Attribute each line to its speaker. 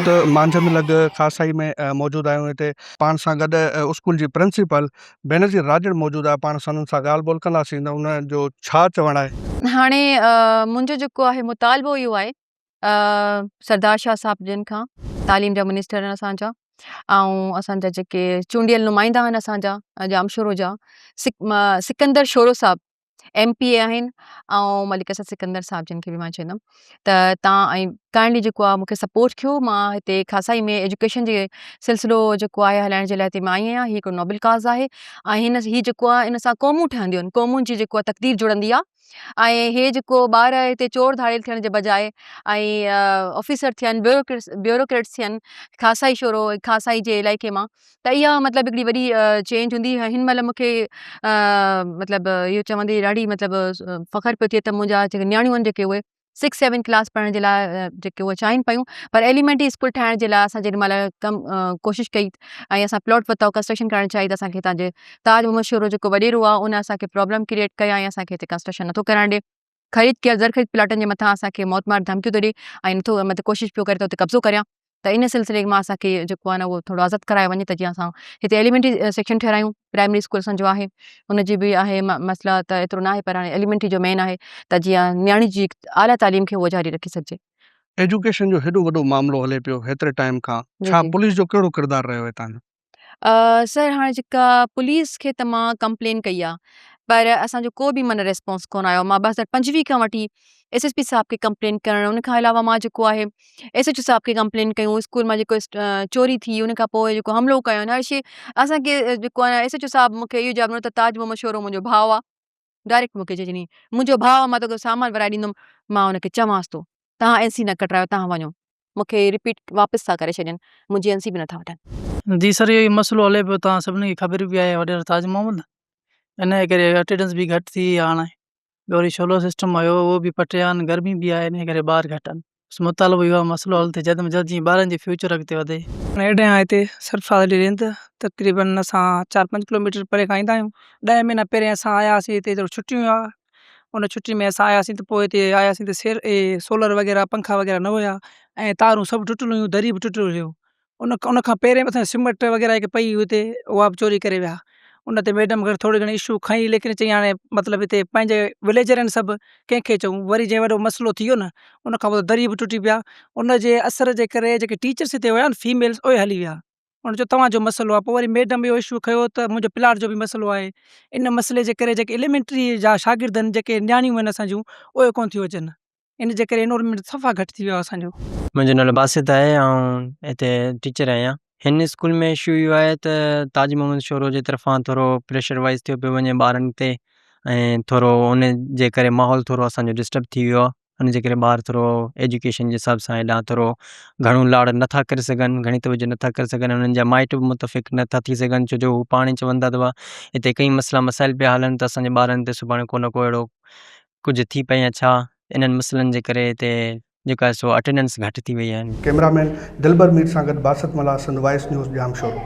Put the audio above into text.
Speaker 1: وقت مانجهند لڳ خاصائي ۾ موجود آهيون هتي پاڻ سان گڏ اسڪول جي پرنسپل بينظير راڄڙ موجود آهي پاڻ سندن سان ڳالهه ٻولهه ڪنداسين ته ان جو ڇا چوڻ آهي.
Speaker 2: هاڻي منهنجو جيڪو آهي مطالبو اهو آهي سردار شاهه صاحب جن کان تعليم جا منسٽر آهن اسان جا ۽ اسان جا جيڪي چونڊيل نمائندا آهن اسان جا ڄامشورو جا سڪندر شورو صاحب ايم پي اي آهن ۽ ملڪ اسد سڪندر صاحب جن کي به مان چوندم ته تان ۽ ڪائنڊلي جيڪو آهي مونکي سپورٽ ڪيو مان هتي خاصائي ۾ ايجوڪيشن جي سلسلو جيڪو آهي هلائڻ جي لاء هتي مان آئي آهيان هي هڪڙو نوبل ڪاز آهي ۽ هن هي جيڪو آهي ان سان قومون ٺهنديون آهن قومن جي جيڪو آهي تقدير جڙندي آهي ۽ هي جيڪو ٻار هتي چور ڌاڙيل ٿيڻ جي بجاء ۽ آفيسر ٿين بيوروڪريٽس بيوروڪريٽس ٿين خاصائي شورو خاصائي جي علائقي مان ته اها مطلب هڪڙي وڏي چينج هوندي هن مهل مون کي مطلب اهو چوندي ڏاڍي مطلب فخر پيو ٿئي ته منهنجا جيڪي نياڻيون آهن جيڪي اهي سڪس سيون ڪلاس پڙهڻ جي لاء جيڪي اهي چاهين پيون پر ايليمينٽري اسڪول ٺاهڻ جي لاء اسان جيڏي مهل ڪم ڪوشش ڪئي ۽ اسان پلاٽ ورتو ڪنسٽرڪشن ڪرائڻ چاهي ته اسان کي هتان جي تاج محمد شورو جيڪو وڏيرو آهي ان اسان کي پرابلم ڪريئيٽ ڪيا ۽ اسان کي هتي ڪنسٽرڪشن نٿو ڪرائڻ ڏي خريد ڪيل زرخريد پلاٽن جي مٿان اسان کي موت مار ڌمڪيون ٿو ڏي ۽ نٿو مطلب ڪوشش پيو ڪري ته اتي قبضو ڪريان ته ان سلسلي مان اسان کي جيڪو آهي نه اهو ٿورو آزاد ڪرايو وڃي ته جيئن اسان هتي ايليمينٽري سيڪشن ٺهرايون پرائمري اسڪول اسان جو آهي ان جي به آهي مسئلا ته ايترو نه آهي پر هاڻي ايليمينٽري جو مين آهي ته جيئن نياڻي جي اعليٰ تعليم کي اهو جاري رکي سگهجي.
Speaker 1: ايجوڪيشن جو هيڏو وڏو معاملو هلي پيو هيتري ٽائيم کان
Speaker 2: جي
Speaker 1: ڇا
Speaker 2: جي.
Speaker 1: پوليس جو ڪهڙو ڪردار رهيو هتان جو؟
Speaker 2: سر هاڻي جيڪا پوليس کي ته مان ڪمپلين ڪئي آ پر اسان جو ڪو به معنيٰ ريسپانس ڪونه آيو مان 2025 کان وٺي ايس ايس پي صاحب کي ڪمپلين ڪرڻ ان کان علاوه مان جيڪو آهي ايس ايڇ او صاحب کي ڪمپلين ڪيون اسڪول مان جيڪو چوري ٿي ان کان پوء جيڪو حملو ڪيو هر شي اسان کي جيڪو آهي ايس ايڇ او صاحب مون کي اهو جواب ڏنو ته تاج محمد شورو منهنجو ڀاء آ ڊائريڪٽ مون کي چئي ڇڏيائين منهنجو ڀاء آ مان توکي سامان ورائي ڏيندم مان ان کي چوانس ٿو توهان اين سي نه ڪٽرايو توهان وڃو مون کي رپيٽ واپس ٿا ڪري ڇڏين منهنجي اين سي به نٿا وٺن.
Speaker 3: جي سر اهو ئي مسئلو هلي پيو توهان سڀني کي خبر به آهي وڏيرو تاج محمد ان جي ڪري اٽينڊنس به گهٽ ٿي وئي آهي هاڻي ٻيو وري سولر سسٽم هيو اهو به پٽيا آهن گرمي به آهي ان جي ڪري ٻار گهٽ آهن بس مطالبو اهو آهي مسئلو حل ٿئي جلد ۾ جلد جيئن ٻارن جي فيوچر اڳتي وڌي.
Speaker 4: هيڏانهن هتي سرفراز علي رند تقريبن اسان چار پنج ڪلو ميٽر پري کان ايندا آهيون ڏهه مهينا پهرين اسان آياسين هتي ڇٽيون هيا ان ڇٽي ۾ اسان آياسين ته پوء هتي آياسين ته سير اي سولر وغيره پنکا وغيره نه هيا ۽ تارون سڀ ٽٽل هيون دري به ٽٽل هيو ان ان کان پهرين به اسان سمٽ وغيره هڪ پئي هئي هتي اها به چوري ڪري ويا ان تي ميڊم کي ٿوري گهڻي اشو کنئي ليڪن چئي هاڻي مطلب هتي پنهنجي وليجر آهن سڀ ڪنهن کي چئون وري جنهن وڏو مسئلو ٿي ويو نه ان کان پوء دري به ٽٽي پيا ان جي اثر جي ڪري جيڪي ٽيچرس هتي هيا نه فيميلز اهي هلي ويا. هن چيو توهان جو مسئلو آهي پوء وري ميڊم اهو اشو کنيو ته منهنجو پلاٽ جو به مسئلو آهي ان مسئلي جي ڪري جيڪي ايليمينٽري جا شاگرد آهن جيڪي نياڻيون آهن اسان جون اهي ڪونه ٿيون اچن ان جي ڪري انرولمينٽ صفا گهٽ ٿي ويو آهي اسان جو.
Speaker 5: منهنجو نالو باسط آهي آئون هتي ٽيچر آهيان هن اسڪول ۾ اشو اهو آهي ته تاج محمد شورو جي طرفان ٿورو پريشر وائز ٿيو پيو وڃي ٻارن تي ۽ ٿورو ان جي ڪري ماحول ٿورو اسان جو ڊسٽرب ٿي ويو آهي ان جي ڪري ٻار ٿورو ايجوڪيشن جي حساب سان هيڏانهن ٿورو گهڻو لاڙ نٿا ڪري سگهن گهڻي توجه نٿا ڪري سگهن انهن جا مائٽ به متفق نٿا ٿي سگهن ڇو جو هو پاڻ ئي چون ٿا ته هتي ڪئي مسئلا مسائل پيا هلن ته اسان جي ٻارن تي سڀاڻي ڪو نه ڪو اهڙو ڪجهه ٿي پئي يا ڇا انهن مسئلن جي ڪري هتي جيڪو آهي سو اٽينڊنس گهٽ ٿي وئي آهي.
Speaker 1: ڪئميرا مين دلبر مير سان گڏ باسط ملاح سنڌ وائس نيوز ڄامشورو.